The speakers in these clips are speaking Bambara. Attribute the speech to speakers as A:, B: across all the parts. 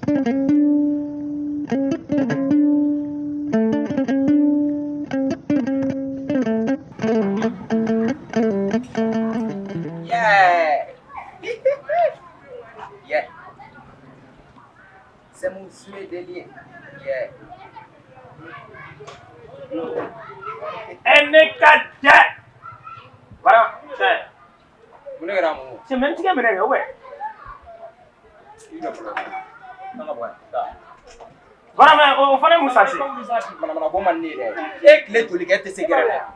A: Yeah! Yeah! C'est mon souhait de lien. Yeah!
B: E ne ka cɛ bara cɛ.
A: Mun de kɛra, mun?
B: Cɛ, mɛ n tigɛ minɛ kɛ ou bien?
A: I jɔ fɔlɔ. An ka bɔ yan. Taa.
B: Bara, mɛ o fana ye mun sansi?
A: Manamana ko man di ne ye dɛ. E ye tile joli kɛ e tɛ se gɛrɛ na yan?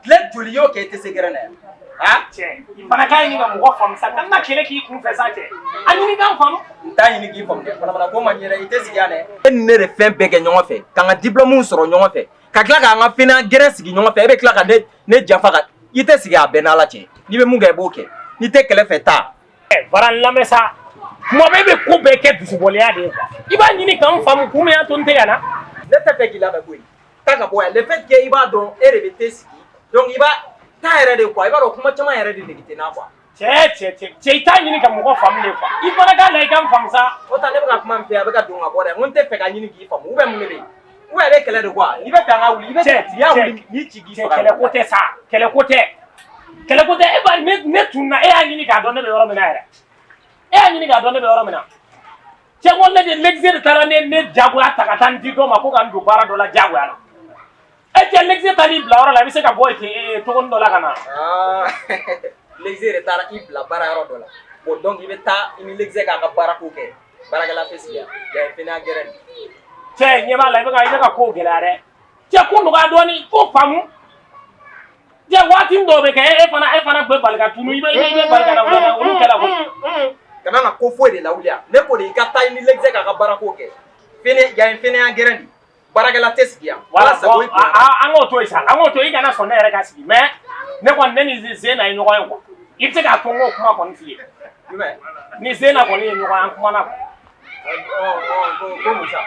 A: Tile joli y'o kɛ e tɛ se gɛrɛ na yan? Han?
B: Cɛ, i fana k'a ɲini ka mɔgɔ faamu sa, ka na kɛlɛ k'i kun fɛ sa. Cɛ, a ɲini k'an faamu.
A: N t'a ɲini k'i faamu dɛ. Manamana ko man di ye dɛ. I tɛ sigi yan dɛ. E ni ne de fɛn bɛɛ kɛ ɲɔgɔn fɛ. K'an ka diplôme sɔrɔ ɲɔgɔn fɛ. Ka tila k'an ka fɛnɛ gɛrɛ sigi ɲɔgɔn fɛ. E bɛ tila ka ne janfa ka i tɛ sigi a bɛɛ n'Ala cɛ. N'i bɛ mun kɛ, i b'o kɛ. N'i tɛ kɛlɛ fɛ, taa.
B: Ɛ bara, n lamɛn sa. Kuma bɛɛ bɛ ko bɛɛ kɛ dusubɔlenya de ye quoi. I b'a ɲini k'an faamu kun min y'a to n tɛ ka na.
A: Ne tɛ fɛ k'i lamɛn koyi. Taa ka bɔ yan. Le fait que i b'a dɔn e de bɛ te sigi. Donc i b'a taa yɛrɛ de quoi. I b'a dɔn kuma caman yɛrɛ de nege tɛ n na quoi.
B: Cɛ, cɛ, cɛ, cɛ, i t'a ɲini ka mɔgɔ faamu de quoi. I fana k'a la i ka n faamu sa.
A: O ta, ne bɛ ka kuma min fɛ, a bɛ ka don ka bɔ dɛ. N ko n tɛ fɛ ka ɲini k'i faamu ou bien mun de bɛ yen? Ou bien e bɛ kɛlɛ de quoi. N'i bɛ fɛ an ka wuli, i bɛ
B: Cɛ,
A: n'i y'a
B: cɛ,
A: wuli n'i ci k'i
B: cɛ
A: faga.
B: Kɛlɛ ko tɛ sa, kɛlɛ ko tɛ, kɛlɛ ko tɛ. E ba ne tun na, e y'a ɲini k'a dɔn ne bɛ yɔrɔ min na yɛrɛ. E y'a ɲini k'a dɔn ne bɛ yɔrɔ min na. Cɛ, ko ne de l'exe de taara ne jagoya ta ka taa n di dɔ ma ko ka n don baara dɔ la jagoya la. E cɛ, l'exe taara i bila yɔrɔ la, i bɛ se ka bɔ yen togonin dɔ la ka na.
A: Ah, l'exe de taara i bila baara yɔrɔ dɔ la. Bon, donc i bɛ taa i ni l'exe k'a ka baara ko kɛ. Baarakɛla tɛ sigi yan. Yan ye fɛnɛ gɛrɛ de.
B: Cɛ, ɲɛ b'a la, i bɛ ka kow gɛlɛya dɛ. Cɛ, ko nɔgɔya dɔɔni, ko faamu. Cɛ, waati dɔw bɛ kɛ, e fana bɛ bali ka tunu, i bɛ bali ka na wula olu kɛla koyi.
A: Kana na ko foyi de lawuli yan. Ne ko de i ka taa i ni l'exe k'a ka baara ko kɛ. Fɛnɛ yan ye fɛnɛya gɛrɛ de. Baarakɛla tɛ sigi yan.
B: Wala
A: Ala sago i
B: bon, an k'o to yen sa, an k'o to yen. I kana sɔn ne yɛrɛ ka sigi, mais ne kɔni, ne ni Zena ye ɲɔgɔn ye quoi. I bɛ se k'a to n k'o kuma kɔni f'i ye.
A: Jumɛn?
B: Ni Zena kɔni ye ɲɔgɔn ye, an kumana quoi.
A: Ɔ ɔ ko mun sa?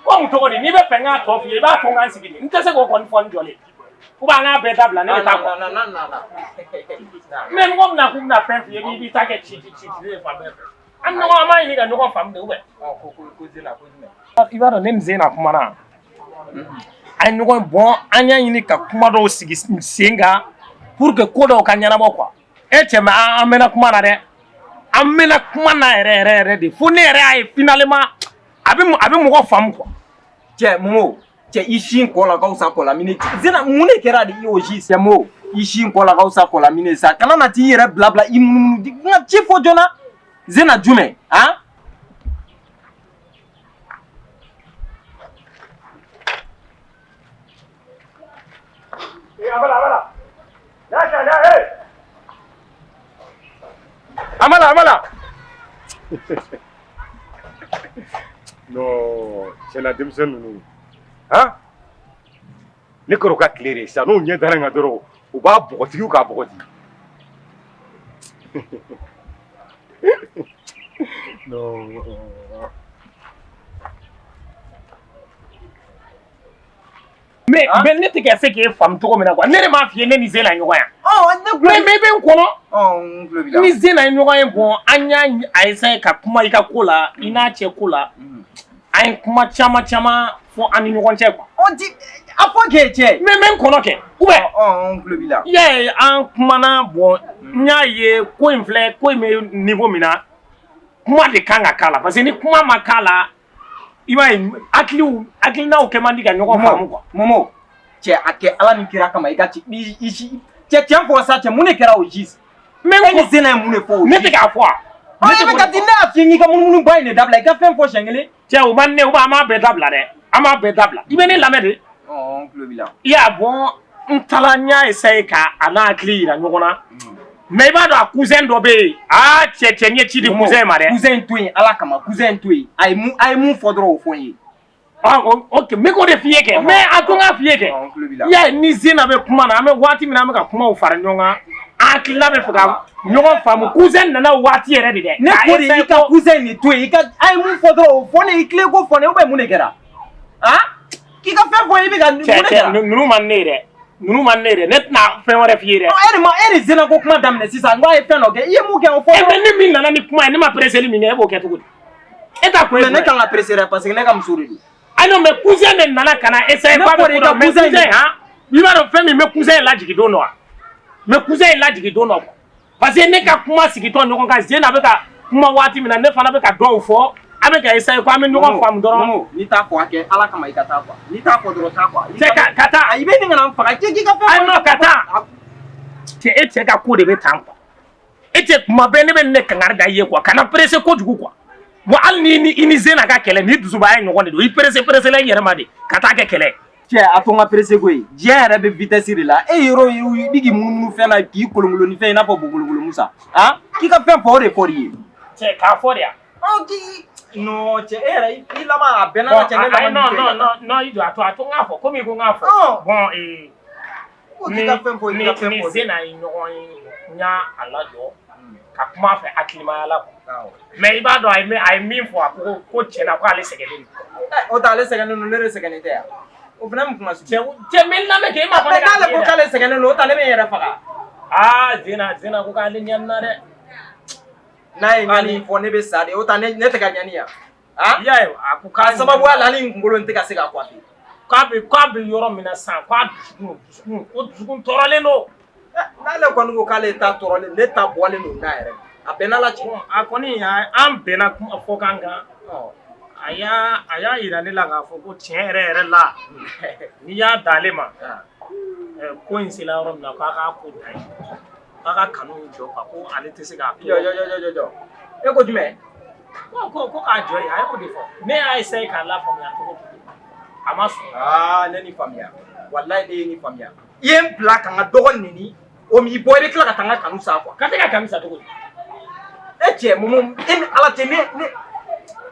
B: Ko mun cogo di? N'i bɛ fɛ n k'a tɔ f'i ye, i b'a to n ka n sigi de. N tɛ se k'o kɔni fɔ n jɔlen. Ou bien an k'a bɛɛ dabila, ne bɛ taa quoi.
A: Na na na na.
B: Mais mɔgɔ bɛna k'u bɛna fɛn f'i ye, i b'i ta kɛ ci ci ci ci ye fan bɛɛ fɛ. An ɲɔgɔn, an b'a ɲini ka ɲɔgɔn faamu de ou bien?
A: Ɔ ko Zena ko jumɛn?
B: I b'a dɔn, ne ni Zena kumana. An ye ɲɔgɔn bɔn, an y'a ɲini ka kuma dɔw sigi sen kan pour que ko dɔw ka ɲɛnabɔ quoi. E cɛ, mais an mɛnna kuma na dɛ. An mɛnna kuma na yɛrɛ yɛrɛ yɛrɛ de, fo ne yɛrɛ y'a ye finalement a bɛ mɔgɔ faamu quoi.
A: Cɛ Momo, cɛ, i sin kɔ la ka fisa kɔ la minɛ. Zena, mun de kɛra de i y'o si? Cɛ Mo, i sin kɔ la ka fisa kɔ la minɛ sa. Kana na t'i yɛrɛ bila bila i munumunu. N ka ci fɔ joona. Zena jumɛn? Han?
B: Amala, amala. Ya, ya, hey. Amala, amala.
C: Non, tiɲɛna, denmisɛnnin ninnu han, ne kɛra u ka tile de ye sisan. N'u ɲɛ dara n kan dɔrɔn, u b'a bɔgɔtigi k'a bɔgɔti. Non.
B: Mais ne tɛ ka se k'e faamu cogo min na quoi. Ne de m'a f'i ye, ne ni Zena ye ɲɔgɔn ye.
A: Ɔ ne tulo.
B: Mais i bɛ n kɔnɔ.
A: Ɔ n tulo b'i la.
B: Ni Zena ye ɲɔgɔn ye, bon, an y'a a essayer ka kuma i ka ko la, i n'a cɛ ko la. An ye kuma caman caman fɔ an ni ɲɔgɔn cɛ quoi.
A: Ɔ di a fɔ k'e cɛ.
B: Mais n bɛ n kɔnɔ kɛ ou bien?
A: Ɔ n tulo b'i la.
B: I y'a ye, an kumana. Bon, n y'a ye ko in filɛ, ko in bɛ niveau min na, kuma de kan ka k'a la, parce que ni kuma ma k'a la, i b'a ye hakiliw hakilinaw kɛ man di ka ɲɔgɔn faamu quoi.
A: Momo, cɛ, a kɛ Ala ni kira kama, i ka ci i si cɛ, tiɲɛ fɔ sa. Cɛ, mun de kɛra o juste?
B: Mais
A: E ni Zena ye mun de fɔ o?
B: Ne tɛ k'a fɔ wa?
A: Ɔ e bɛ ka di ne y'a f'i ye k'i ka munumunu ba in de dabila, i ka fɛn fɔ siɲɛ kelen.
B: Cɛ, o man ne, ou bien an b'a bɛɛ dabila dɛ, an b'a bɛɛ dabila. I bɛ ne lamɛn de.
A: Ɔ n tulo b'i la.
B: I y'a bɔn, n taara, n y'a essayer ka a n'a hakili yira ɲɔgɔn na. Mais i b'a dɔn, a cousin dɔ bɛ yen. Aa cɛ, cɛ, n ye ci di cousin ma dɛ.
A: Cousin in to yen, Ala kama, cousin in to yen. A ye mun fɔ dɔrɔn, o fɔ n ye.
B: Ah, ok, n bɛ k'o de f'i ye kɛ, mais a to n k'a f'i ye kɛ.
A: Ɔ n tulo b'i la.
B: I y'a ye, ni Zena bɛ kuma na, an bɛ waati min na, an bɛ ka kumaw fara ɲɔgɔn kan, an hakilina bɛ fɛ ka ɲɔgɔn faamu. Cousin nana o waati yɛrɛ de dɛ.
A: Ne ko de, i ka cousin in de to yen. I ka a ye mun fɔ dɔrɔn, o fɔ ne ye. I tilen ko fɔ ne, ou bien mun de kɛra? Han, k'i ka fɛn fɔ, i bɛ ka mun de
B: Cɛ, cɛ,
A: kɛra?
B: ninnu man ne ye dɛ, ninnu man ne ye dɛ. Ne tɛna fɛn wɛrɛ f'i ye dɛ.
A: Ɔ, e de ma e de Zena ko kuma daminɛ sisan. N ko a ye fɛn dɔ kɛ, i ye mun kɛ, o fɔ.
B: E, mais ne min nana ni kuma ye, ne ma presseli min kɛ, e b'o kɛ cogo di? E ta kun ye
A: Mais ne
B: jumɛn?
A: kan ka presser dɛ, parce que ne ka muso de don.
B: Ayi non, mais cousin de nana ka na essayer
A: Ne
B: k'a bɛ
A: ko de
B: ko
A: i ka
B: dɔ, mais
A: cousin
B: cousin
A: in-
B: han, i b'a dɔn fɛn min, n bɛ cousin in lajigin don dɔ wa? N bɛ cousin in lajigin don dɔ quoi, parce que ne ka kuma sigitɔ ɲɔgɔn kan, Zena bɛ ka kuma waati min na, ne fana bɛ ka dɔw fɔ, an bɛ ka essayer ko an bɛ ɲɔgɔn faamu dɔrɔn.
A: Momo, n'i t'a fɔ, a kɛ Ala kama, i ka taa quoi. N'i t'a fɔ dɔrɔn, taa quoi.
B: Cɛ, ka taa.
A: A i bɛ nin kana n faga, cɛ, k'i ka fɛn
B: Ayi
A: fɔ.
B: non, ka taa. Cɛ, e cɛ ka ko de bɛ tan quoi. E cɛ, kuma bɛɛ ne bɛ ne kangari da i ye quoi, kana presser kojugu quoi. Wa hali ni i ni Zena ka kɛlɛ, ni dusubaya ɲɔgɔn de don, i presser presser la i yɛrɛ ma de ka taa kɛ kɛlɛ.
A: Cɛ, a to n ka presser koyi. Diɲɛ yɛrɛ bɛ vitesse de la. E yɔrɔ i bɛ k'i munumunu fɛn na, k'i kolonkolon ni fɛn i n'a fɔ bokolokolo Musa. Han, k'i ka fɛn fɔ, o de fɔr'i ye.
B: Cɛ, k'a fɔ de yan.
A: Ɔ, k'i non, cɛ, e yɛrɛ i laban a bɛɛ n'a cɛ ne laban.
B: Non non non non, i jɔ, a to n k'a fɔ komi i ko n k'a fɔ. Bon,
A: Ko k'i ka fɛn fɔ, i ka fɛn
B: ni
A: fɔ.
B: Zena ye ɲɔgɔn ye, n y'a a lajɔ ka kuma a fɛ hakilimaya la quoi. Mais i b'a dɔn, a ye min fɔ, a ko ko tiɲɛna ko ale sɛgɛnnen don.
A: O tɛ ale sɛgɛnnen don, ne de sɛgɛnnen tɛ yan. O fana mun kuma sugu?
B: Cɛ, cɛ, n bɛ n lamɛn kɛ, e m'a fɔ ne ka
A: N'ale ko k'ale sɛgɛnnen don, o ta ne bɛ n yɛrɛ faga.
B: Aa, Zena ko k'ale ɲanina dɛ.
A: N'a ye ɲani fɔ, ne bɛ sa de. O ta ne tɛ ka ɲani yan.
B: I y'a ye, a ko
A: k'a
B: k'a
A: sababuya la, hali n kunkolo in tɛ ka se ka coiffer.
B: K'a bɛ yɔrɔ min na sisan, k'a dusukun ko dusukun tɔɔrɔlen don.
A: N'ale kɔni ko k'ale ta tɔɔrɔlen, ne ta bɔlen don n'a yɛrɛ, a bɛɛ n'Ala cɛ.
B: A kɔni, an bɛnna kuma fɔkan kan. A y'a yira ne la k'a fɔ ko tiɲɛ yɛrɛ yɛrɛ la, n'i y'a d'ale ma, ko in sera yɔrɔ min na, k'a k'a ko dan ye, k'a ka kanu jɔ quoi, ko ale tɛ se k'a to.
A: Jɔ jɔ jɔ jɔ jɔ, e ko jumɛn?
B: Ko k'a jɔ yen, a y'o de fɔ. Ne y'a essayer k'a lafaamuya cogo o cogo, a ma sɔn.
A: Aa, ne ni faamuya, walayi ne ye nin faamuya. I ye n bila ka n ka dɔgɔ neni, o m'i bɔ, i bɛ tila ka taa n ka kanu sa quoi.
B: Ka tɛ ka kanu sa cogo di?
A: E cɛ, Momo, e ni Ala cɛ, ne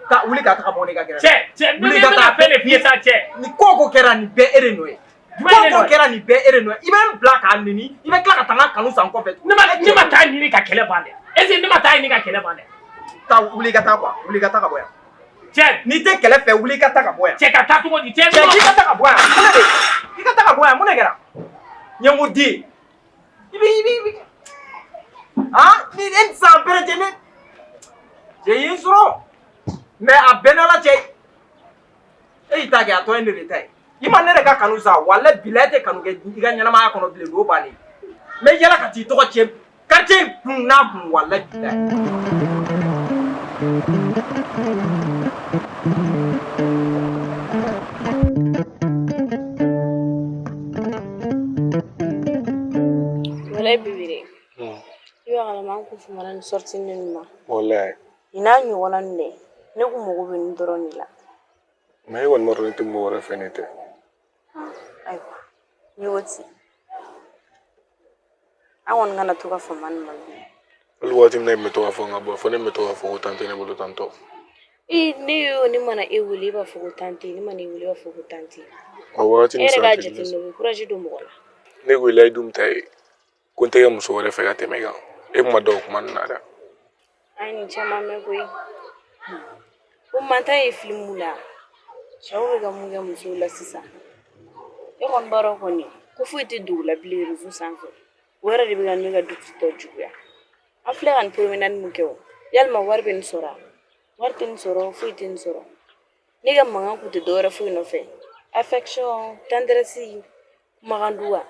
A: ka wuli ka taga bɔ ne ka gɛrɛ.
B: Cɛ, cɛ, ne bɛna fɛn de f'i ye sa, cɛ.
A: Nin ko o ko kɛra, nin bɛɛ e de nɔ ye. Ko o ko kɛra, nin bɛɛ e de nɔ ye. I bɛ n bila k'a neni, i bɛ tila ka taa n ka kanu san kɔfɛ.
B: Ne ma taa ɲini ka kɛlɛ ban dɛ. Est ce que ne ma taa ɲini ka kɛlɛ ban dɛ?
A: Taa, wuli ka taa quoi, wuli ka taa ka bɔ yan.
B: Cɛ.
A: N'i tɛ kɛlɛ fɛ, wuli ka taa ka bɔ yan.
B: Cɛ, ka taa cogo di, cɛ?
A: Cɛ, k'i ka taa ka bɔ yan. Mun de i ka taa ka bɔ yan? Mun de kɛra? Ɲɛngo den. I bɛ ah, ni e tɛ se an bɛrɛ cɛ, ne cɛ y'i sɔrɔ. Mais a bɛɛ n'Ala cɛ, e y'i ta kɛ, a tɔ ye ne de ta ye. I ma ne de ka kanu sa, walayi bilayi, e tɛ kanu kɛ i ka ɲɛnamaya kɔnɔ bilen, o bannen. N bɛ yala ka t'i tɔgɔ tiɲɛ quartier in kun n'a kun, walayi bilayi.
D: Walayi bibi de, i b'a kalama, an kun famana ni sortie ninnu ma.
E: Walayi.
D: Nin n'a ɲɔgɔnna ninnu dɛ, ne kun mago bɛ nin dɔrɔn de la.
E: Mais e kɔni b'a dɔn ne tɛ mɔgɔ wɛrɛ fɛ, ne tɛ.
D: Ayiwa, n'i ko ten, an kɔni kana to ka fama nin ma bilen.
E: Hali waati min na e tun bɛ to k'a fɔ n ka bɔ, fo ne tun bɛ to k'a fɔ ko temps tɛ ne bolo tantɔ.
D: Ee, ne y'o, ne mana e wele, e b'a fɔ ko temps tɛ yen, ne mana e wele, e b'a fɔ ko temps tɛ yen.
E: O wagati
D: E
E: ni
D: yɛrɛ
E: san
D: k'a
E: tɛ kelen.
D: jateminɛ, o bɛ courage don mɔgɔ la.
E: Ne ko i layidu min ta ye ko n tɛ kɛ muso wɛrɛ fɛ ka tɛmɛ e kan, e kun ma da o kuma ninnu na dɛ.
D: An ye nin caman mɛn koyi. Ko mantan ye filimu la, cɛw bɛ ka mun kɛ musow la sisan, e kɔni b'a dɔn kɔni ko foyi tɛ dogo la bilen réseau sanfɛ. O yɛrɛ de bɛ ka ne ka doute tɔ juguya. An filɛ ka nin promenade mun kɛ, o yalima wari bɛ nin sɔrɔ a? Wari tɛ nin sɔrɔ, foyi tɛ nin sɔrɔ. Ne ka mankan kun tɛ dɔwɛrɛ foyi nɔfɛ, affection, tendresse, kumakan duman.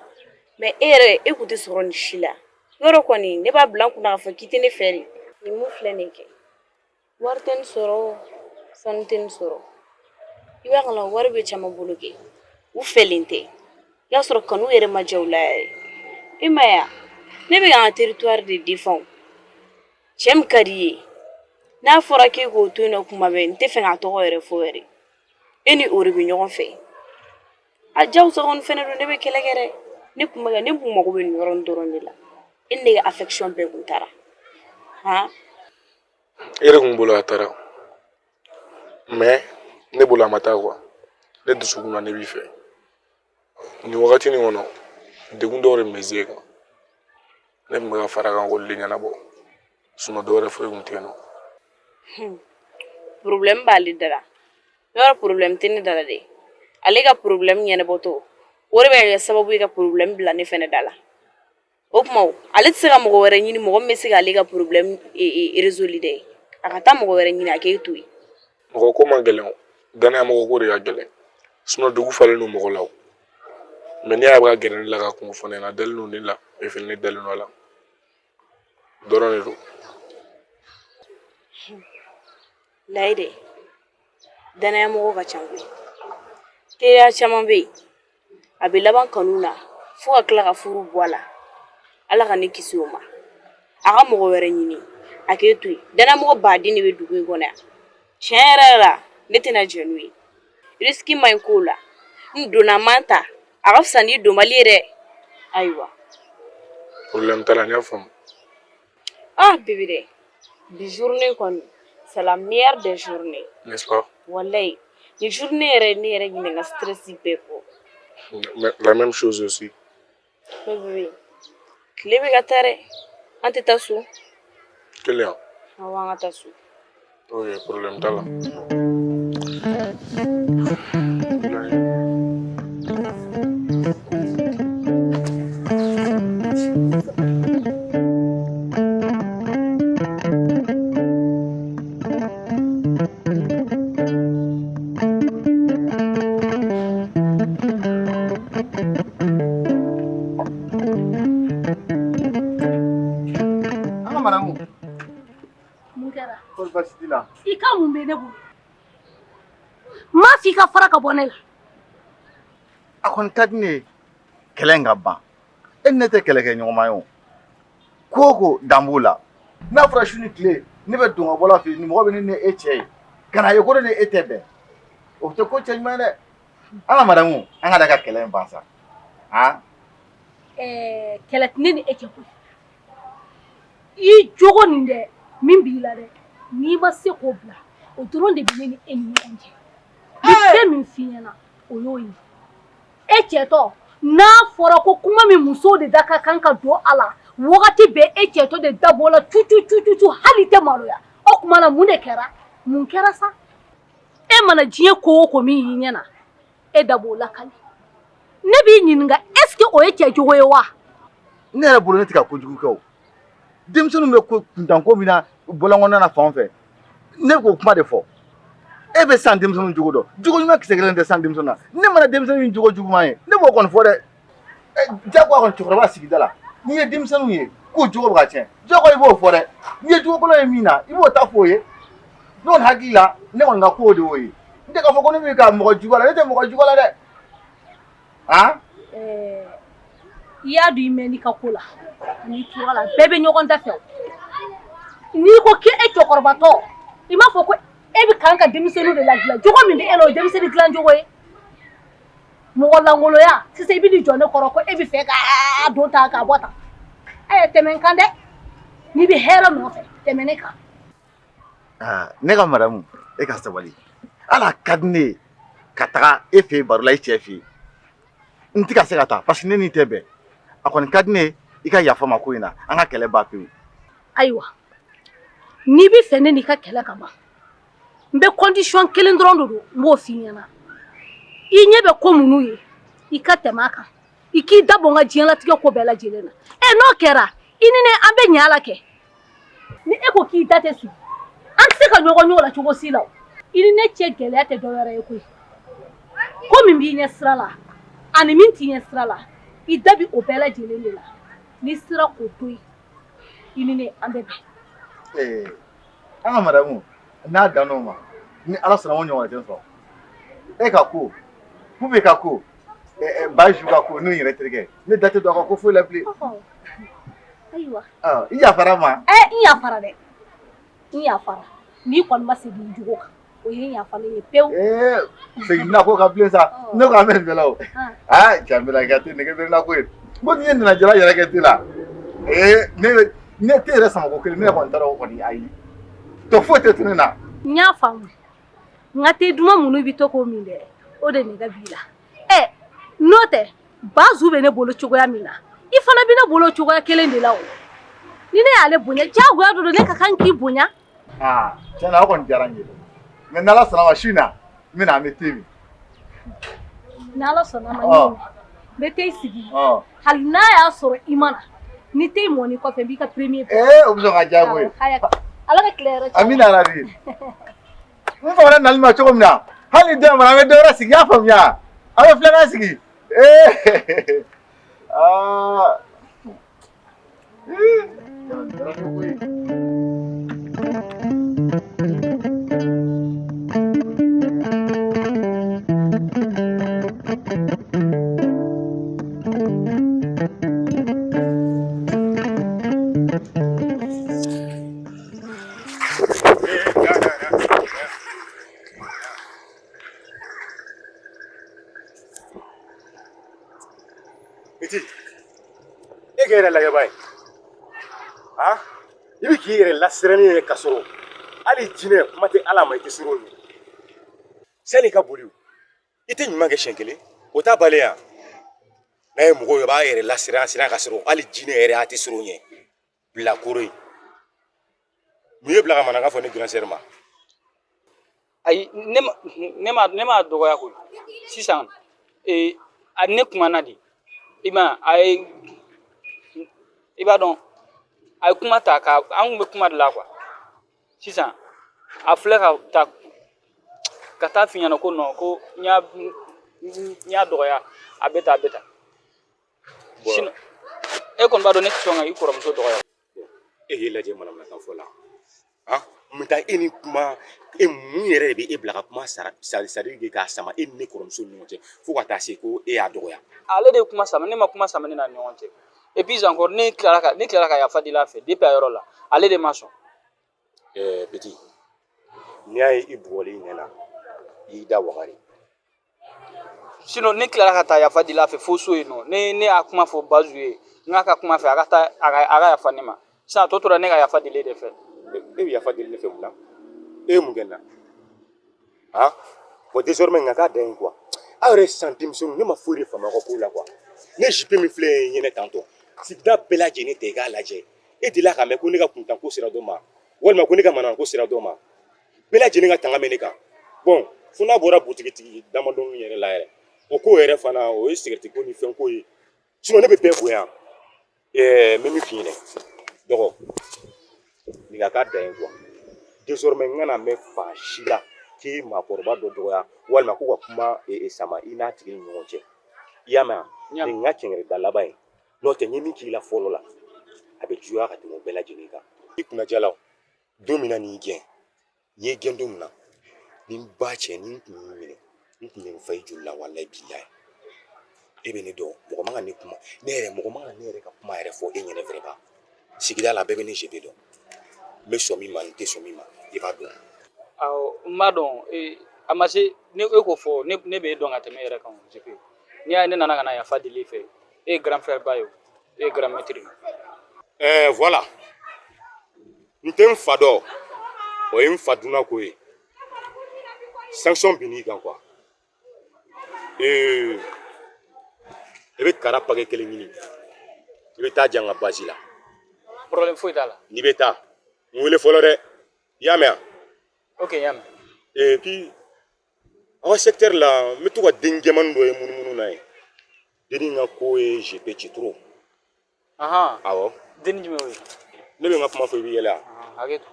D: Mais e yɛrɛ, e kun tɛ sɔrɔ nin si la. Yɔrɔ kɔni, ne b'a bila n kunna k'a fɔ k'i tɛ ne fɛ de. Nin mun filɛ nin kɛ, wari tɛ nin sɔrɔ, sanu tɛ nin sɔrɔ. I b'a kalama, wari bɛ caman bolo kɛ, u fɛlen tɛ. I y'a sɔrɔ kanu yɛrɛ ma diya u la yɛrɛ. E ma ye wa, ne bɛ ka n ka territoire de défend. Cɛ min ka di i ye, n'a fɔra k'e k'o to yen nɔ kuma bɛɛ, n tɛ fɛ k'a tɔgɔ yɛrɛ fɔ yɛrɛ. E ni o de bɛ ɲɔgɔn fɛ. A jagosa kɔni fɛnɛ don, ne bɛ kɛlɛ kɛ dɛ. Ne kun bɛ ka, ne kun mago bɛ nin yɔrɔnin dɔrɔn de la. E ni ne ka affection bɛɛ kun taara han.
E: E yɛrɛ kun bolo a taara, mais ne bolo a ma taa quoi. Ne dusukun na, ne b'i fɛ. Nin wagati nin kɔnɔ, degun dɔw de tun bɛ ze kan, ne tun bɛ ka fara kan k'olu de ɲɛnabɔ, sinon dɔwɛrɛ foyi tun tɛ yen nɔ.
D: Problème b'ale da la. Yɔrɔ, problème tɛ ne da la dɛ. Ale ka problème ɲɛnabɔtɔ, o de bɛ kɛ sababu ye ka problème bila ne fɛnɛ da la. O tuma o, ale tɛ se ka mɔgɔ wɛrɛ ɲini, mɔgɔ min bɛ se k'ale ka problème résoudre dɛ. A ka taa mɔgɔ wɛrɛ ɲini, a k'e to yen.
E: Mɔgɔ ko man gɛlɛn o, danaya mɔgɔ ko de ka gɛlɛn. Sinon dugu falen don mɔgɔ la o. Mais n'i y'a ye a bɛ ka gɛrɛ ne la ka kunko fɔ ne ɲɛna, a dalen don ne la et fɛnɛ ne dalen don a la. Dɔrɔn de don.
D: Layi dɛ, danaya mɔgɔ ka ca koyi. Teriya caman bɛ yen, a bɛ laban kanu na fo ka tila ka furu bɔ a la. Ala ka ne kisi o ma. A ka mɔgɔ wɛrɛ ɲini, a k'e to yen. Danayamɔgɔ baden de bɛ dugu in kɔnɔ yan. Tiɲɛ yɛrɛ la, ne tɛna jɛn n'o ye. Risque man ɲi ko la. N donna man ta, a ka fisa n'i donbali ye dɛ. Ayiwa.
E: Problème t'a la, n y'a faamu.
D: Ah bébé dɛ, bi journée kɔni, c'est la meilleure des journées.
E: N'est-ce pas?
D: Wallahi, ni journée yɛrɛ ne yɛrɛ ɲinɛ n ka stress bɛɛ kɔ.
E: La même chose aussi.
D: Mais bébé, tile bɛ ka taa dɛ. An tɛ taa so.
E: Kelen.
D: Awɔ, an ka taa so.
E: Ok, problème t'a la.
F: An ka madamu.
G: Mun kɛra?
F: Kɔri baasi t'i la?
G: I ka mun bɛ ne bolo? N m'a f'i ka fara ka bɔ ne la.
F: A kɔni ka di ne ye kɛlɛ in ka ban. E ni ne tɛ kɛlɛ kɛ ɲɔgɔnma ye o. Ko o ko dan b'o la. N'a fɔra su ni tile ne bɛ don ka bɔ la fɛ yen, ni mɔgɔ bɛ ne ni e cɛ ye. Ka n'a ye ko ne ni e tɛ bɛn. O tɛ ko cɛ ɲuman ye dɛ. An ka madamu, an ka da ka kɛlɛ in ban sa. Han?
G: Ɛɛ, kɛlɛ tɛ ne ni e cɛ koyi. I jogo nin dɛ, min b'i la dɛ, n'i ma se k'o bila, o dɔrɔn de bɛ ne ni e ni ɲɔgɔn cɛ. N bɛ fɛn min f'i ɲɛna, o y'o ye. E cɛtɔ, n'a fɔra ko kuma min musow de da ka kan ka don a la, wagati bɛɛ e cɛtɔ de da b'o la cu cu cu cu cu, hali i tɛ maloya. O tuma na mun de kɛra? Mun kɛra sa? E mana diɲɛ ko o ko min y'i ɲɛ na, e da b'o lakali. Ne b'i ɲininka, est ce que o ye cɛ jogo ye wa?
F: Ne yɛrɛ bolo ne tɛ ka kojugu kɛ o. Denmisɛnninw bɛ ko kuntanko min na bɔlɔn na fan fɛ, ne k'o kuma de fɔ. E bɛ san denmisɛnninw jogo dɔn. Jogo ɲuman kisɛ kelen tɛ san denmisɛnnin na. Ne mana denmisɛnnin min jogo juguman ye, ne b'o kɔni fɔ dɛ. Jagoya kɔni cɛkɔrɔba sigida la, n'i ye denmisɛnninw ye k'o jogo bɛ ka tiɲɛ, jagoya i b'o fɔ dɛ. N'i ye jogo kolon ye min na, i b'o ta f'o ye. Ne kɔni hakili la, ne kɔni ka ko de y'o ye. N tɛ k'a fɔ ko ne bɛ ka mɔgɔ juguya la, ne tɛ mɔgɔ juguya la dɛ. Han?
G: I y'a dɔn i mɛnn'i ka ko la, n'i tora la bɛɛ bɛ ɲɔgɔn da fɛ. N'i ko k'e cɛkɔrɔbatɔ, i m'a fɔ ko e bɛ kan ka denmisɛnninw de ladilan, jogo min bɛ e la o ye denmisɛnnin dilan jogo ye. Mɔgɔ lankoloya, sisan i bɛ n'i jɔ ne kɔrɔ ko e bɛ fɛ ka don tan k'a bɔ tan. Ɛ tɛmɛ n kan dɛ, n'i bɛ hɛrɛ nɔfɛ, tɛmɛ ne kan.
F: Aa, ne ka madamu, e ka sabali. Hali a ka di ne ye ka taga e fɛ yen baro la i cɛ fɛ yen. N tɛ ka se ka taa parce que ne n'i tɛ bɛn. A kɔni ka di ne ye i ka yafa n ma ko in na, an ka kɛlɛ ban pewu.
G: Ayiwa, n'i bɛ fɛ ne n'i ka kɛlɛ ka ban, n bɛ condition kelen dɔrɔn de don, n b'o f'i ɲɛna. I ɲɛ bɛ ko minnu ye, i ka tɛmɛ a kan. I k'i da bɔ n ka diɲɛlatigɛ ko bɛɛ lajɛlen na. Ɛ n'o kɛra, i ni ne an bɛ ɲɛ a la kɛ. Ni e ko k'i da tɛ sigi, an tɛ se ka ɲɔgɔn ye o la cogo si la. I ni ne cɛ gɛlɛya tɛ dɔwɛrɛ ye koyi. Ko min b'i ɲɛ sira la ani min t'i ɲɛ sira la, i da bi o bɛɛ lajɛlen de la. N'i sera k'o to yen, i ni ne an bɛ bɛn.
F: Ee, an ka madamu, n'a dann'o ma, ni Ala sɔnna o ɲɔgɔn tɛ n sɔrɔ. E ka ko, Bube ka ko, Baju ka ko, n'o yɛrɛ terikɛ, ne da tɛ don a ka ko foyi la bilen.
G: Ayiwa.
F: I yafara n ma?
G: Ɛ, n yafara dɛ. N yafara. N'i kɔni ma segin i jogo kan, o ye n yafalen ye pewu.
F: Ee, segin na ko ka bilen sa. Ne ko an bɛ nin bɛɛ la o. Aa, Jamila i ka te nege bɛ n na koyi. N ko n'i ye nanajalan yɛrɛ kɛ te la. Ee, ne te yɛrɛ samako kelen, ne yɛrɛ kɔni t'a dɔn o kɔni ayi. Tɔ foyi tɛ to ne na.
G: N y'a faamu. N ka te duman minnu bɛ to k'o min dɛ, o de nege b'i la. Ɛ, n'o tɛ, Bazu bɛ ne bolo cogoya min na, i fana bɛ ne bolo cogoya kelen de la o. Ni ne y'ale bonya, diyagoya don ne ka kan k'i bonya.
F: Aa, tiɲɛ na o kɔni diyara n ye. Mais n'Ala sɔnna ma su in na, n bɛ na an bɛ te min.
G: N'Ala sɔnna ma, n bɛ te sigi. Hali n'a y'a sɔrɔ i ma na, ni te mɔn'i kɔfɛ, n b'i ka premier.
F: Ee, o bɛ sɔn ka diya koyi.
G: Ala ka tile hɛrɛ caya.
F: Amina yarabi. N famana nali ma cogo min na, hali ni dɔ in bɔra, an bɛ dɔ wɛrɛ sigi, i y'a faamuya? An bɛ filanan sigi. Ee aa. Ee.
C: Petit, e k'e yɛrɛ lajɛ ba ye han i bɛ k'i yɛrɛ lasiran ne ye k'a sɔrɔ hali jinɛ kuma tɛ ala ma i tɛ siran o ɲɛ sani i ka boli i tɛ ɲuman kɛ siɲɛ kelen o t'a bali yan n'a ye mɔgɔw ye a b'a yɛrɛ lasiran siran ka sɔrɔ hali jinɛ yɛrɛ a tɛ siran o ɲɛ bilakoro ye mun y'e bila ka manaka fɔ ne grand sœur ma
H: Ayi, ne ma dɔgɔya koyi. Sisan ee, a ne kumana de, i ma a ye, i b'a dɔn, a ye kuma ta ka an kun bɛ kuma de la quoi. Sisan a filɛ ka taa ka taa f'i ɲɛna ko non, ko n y'a dɔgɔya, a bɛ tan, a bɛ tan. Sinon e kɔni b'a dɔn ne tɛ sɔn ka i kɔrɔmuso dɔgɔya.
C: E y'i lajɛ manamanakan fɔ la han mun taa e ni kuma e mun yɛrɛ de bɛ e bila ka kuma sara c'est à dire k'a sama e ni ne kɔrɔmuso ni ɲɔgɔn cɛ fo ka taa se ko e y'a dɔgɔya?
H: Ale de ye kuma sama, ne ma kuma sama ne n'a ni ɲɔgɔn cɛ. Et puis encore, ne tilara ka yafa deli a fɛ depuis a yɔrɔ la, ale de ma sɔn.
C: Ɛɛ petit, n'i y'a ye i bugɔli i ɲɛ na, i y'i da wagari.
H: Sinon ne tilara ka taa yafa deli a fɛ fo so yen nɔ. Ne y'a kuma fɔ Bazu ye, n k'a ka kuma fɛ, a ka taa a ka yafa ne ma. Sisan a tɔ tora ne ka yafa deli e de fɛ.
C: E bɛ yafa deli ne fɛ mun na? E ye mun kɛ n na han? Bon, désormais nka k'a dan ye quoi. Aw yɛrɛ sisan denmisɛnninw, ne ma foyi de faamu aw ka ko la quoi. Ne jupe min filɛ nin ye ɲɛnɛ tantɔ, sigida bɛɛ lajɛlen tɛ i k'a lajɛ. E delila k'a mɛn ko ne ka kuntanko sera dɔ ma walima ko ne ka manamana sera dɔ ma? Bɛɛ lajɛlen ka tanga bɛ ne kan. Bon, fo n'a bɔra butigitigi damadɔni yɛrɛ la yɛrɛ, o ko yɛrɛ fana, o ye sigɛriti ko ni fɛn ko ye. Sinon ne bɛ bɛɛ bonya. Ɛɛ, n bɛ min f'i ɲɛna dɔgɔ, nin ka k'a dan ye quoi. Désormais n kana mɛn fan si la k'i ye maakɔrɔba dɔ dɔgɔya walima ko ka kuma sama i n'a tigi ni ɲɔgɔn cɛ. I y'a mɛn wa? Nin n ka kɛnkɛrɛda laban ye. N'o tɛ, n ye min k'i la fɔlɔ la, a bɛ juguya ka tɛmɛ o bɛɛ lajɛlen kan. I kunnajala o don min na nin gɛn n ye gɛn don min na ni n ba cɛ, ni n kun y'i minɛ, n kun bɛ n fa i joli la. Walayi bilayi, e bɛ ne dɔn, mɔgɔ man ka ne kuma ne yɛrɛ, mɔgɔ man ka ne yɛrɛ ka kuma yɛrɛ fɔ e ɲɛnɛ. Vraiment, sigida la bɛɛ bɛ ne jebe dɔn. N bɛ sɔn min ma, n tɛ sɔn min ma, i b'a dɔn.
H: Awɔ, n b'a dɔn. A ma se ne e k'o fɔ ne. Ne bɛ e dɔn ka tɛmɛ e yɛrɛ kan o JP. N'i y'a ye ne nana ka na yafa deli i fɛ, e ye grand frère ba ye o, e ye grand maître ye.
C: Ɛɛ, voilà, n tɛ n fa dɔn, o ye n fa dunna ko ye. Sanction binn'i kan quoi. I bɛ kara paquet kelen ɲini, i bɛ taa jan ka basi la.
H: Problème foyi t'a la.
C: N'i bɛ taa, n wele fɔlɔ dɛ, i y'a mɛn wa?
H: Ok, n y'a mɛn.
C: Et puis aw ka secteur la, n bɛ to ka den jɛmannin dɔ ye munumunu na yen. Dennin ka ko ye GP ci trop.
H: Ahan.
C: Awɔ.
H: Denni jumɛn o ye?
C: Ne bɛ n ka kuma fɔ, i bɛ yɛlɛ wa?
H: Hakɛ to.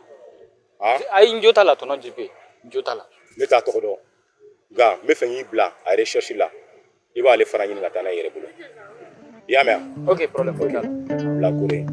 C: Han?
H: Ayi, n jo t'a la tonton JP, n jo t'a la.
C: Ne t'a tɔgɔ dɔn, nka n bɛ fɛ k'i bila a recherche la. I b'ale fana ɲini ka taa n'a ye i yɛrɛ bolo, i y'a mɛn wa?
H: Ok, problème foyi t'a la.
C: Bila kore ye.